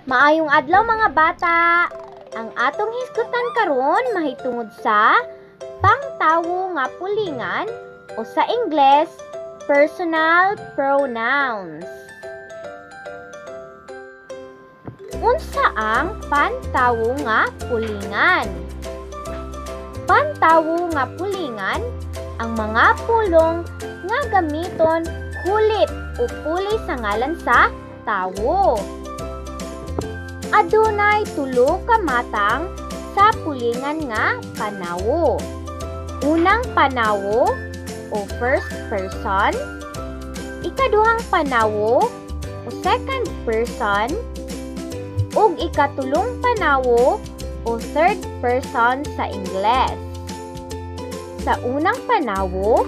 Maayong adlaw, mga bata. Ang atong hisgutan karon mahitungod sa pangtawo nga pulingan o sa Ingles, personal pronouns. Unsa ang pantawo nga pulingan? Pantawo nga pulingan ang mga pulong nga gamiton hulip o puli sa ngalan sa tawo. Adunay tulo ka matang sa pulingan nga panawo. Unang panawo o first person, ikaduhang panawo o second person, ug ikatulong panawo o third person sa Ingles. Sa unang panawo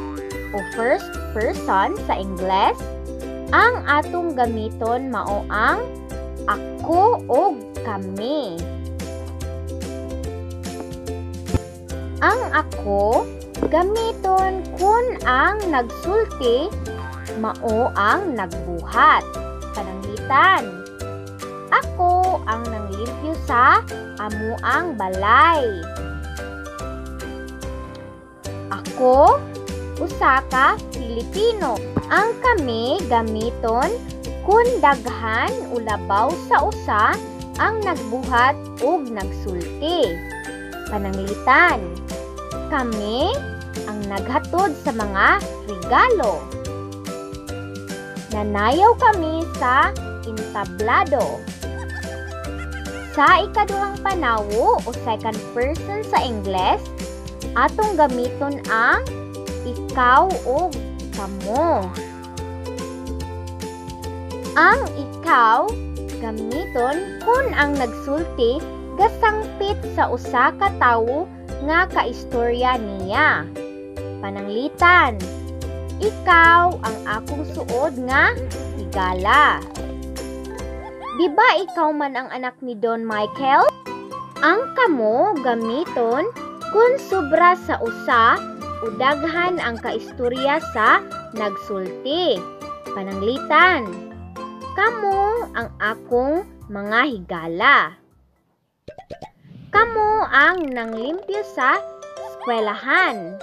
o first person sa Ingles, ang atong gamiton mao ang ako og kami. Ang ako gamiton kun ang nagsulti mao ang nagbuhat. Pananglitan, ako ang nanglimpyo sa amuang balay. Ako usa ka Pilipino. Ang kami gamiton kun daghan o labaw sa usa ang nagbuhat ug nagsulti. Pananglitan, kami ang naghatod sa mga regalo. Nanayaw kami sa entablado. Sa ikaduhang panawo o second person sa Ingles, atong gamiton ang ikaw o kamo. Ang ikaw gamiton kun ang nagsulti gasangpit sa usa ka tawo nga kaistorya niya. Pananglitan, ikaw ang akong suod nga higala. Di ba ikaw man ang anak ni Don Michael? Ang kamo gamiton kun sobra sa usa o daghan ang kaistorya sa nagsulti. Pananglitan, kamo ang akong mga higala. Kamo ang nanglimpyo sa eskwelahan.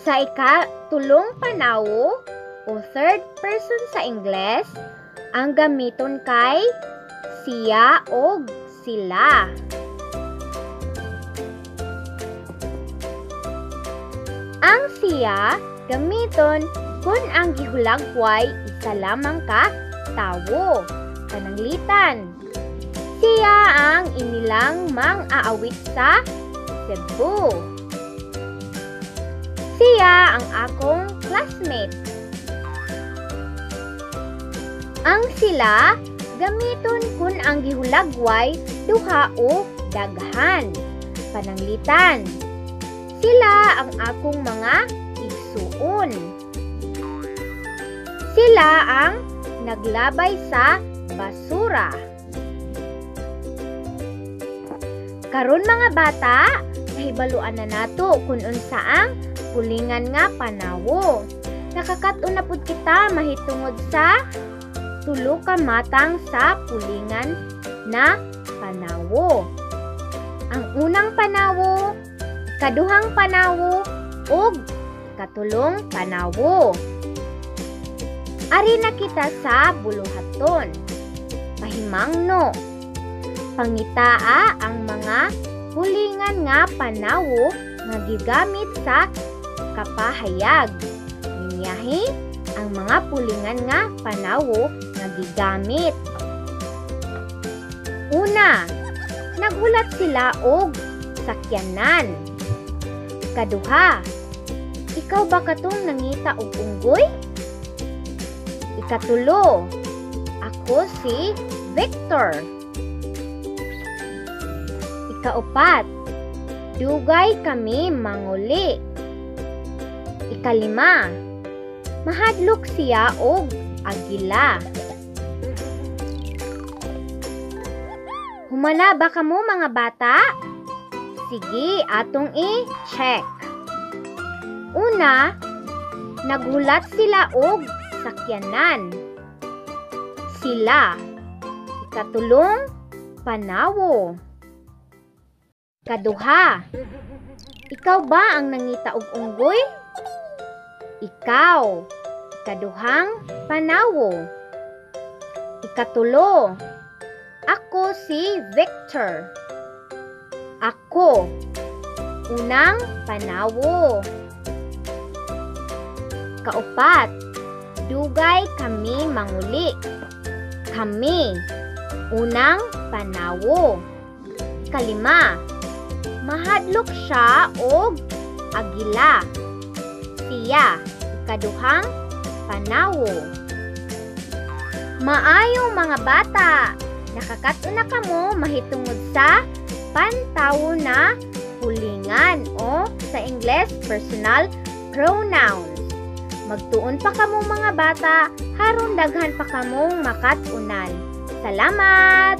Sa ikatulong panawo o third person sa Ingles, ang gamiton kay siya o sila. Ang siya gamiton kun ang gihulagway isa lamang ka tawo. Pananglitan, siya ang inilang mang-aawit sa Cebu. Siya ang akong classmate. Ang sila gamiton kun ang gihulagway duha o daghan. Pananglitan, sila ang akong mga igsuon. Sila ang naglabay sa basura. Karon mga bata, nahibaluan na nato kung unsa ang pulingan nga panawo. Nakakat-on na pud kita mahitungod sa tulo ka matang sa pulingan na panawo. Ang unang panawo, kaduhang panawo, ug katulong panawo. Ari na kita sa buluhaton. Pahimangno, pangitaa ang mga pulingan nga panawo nga gigamit sa kapahayag. Linyahi ang mga pulingan nga panawo nga gigamit. Una, naghulat sila og sakyanan. Ikaduha, ikaw ba katong nangita og unggoy? Ikatulo, ako si Victor. Ikaupat, dugay kami manguli. Ikalima, mahadlok siya og agila. Humana ba kamo mga bata? Sige, atong i-check. Una, naghulat sila og sakyanan. Sila. Ikatulong panawo. Kaduha, ikaw ba ang nangita og unggoy? Ikaw, ikaduhang panawo. Ikatulo, ako si Victor. Ako, unang panawo. Kaupat, dugay kami manguli. Kami, unang panawo. Kalima, mahadlok siya og agila. Siya, ikaduhang panawo. Maayo, mga bata! Nakakat-on na kamo mahitungod sa pantawo na pulingan o sa Ingles, personal pronouns. Magtuon pa kamo, mga bata, haron daghan pa kamong makat-unan. Salamat!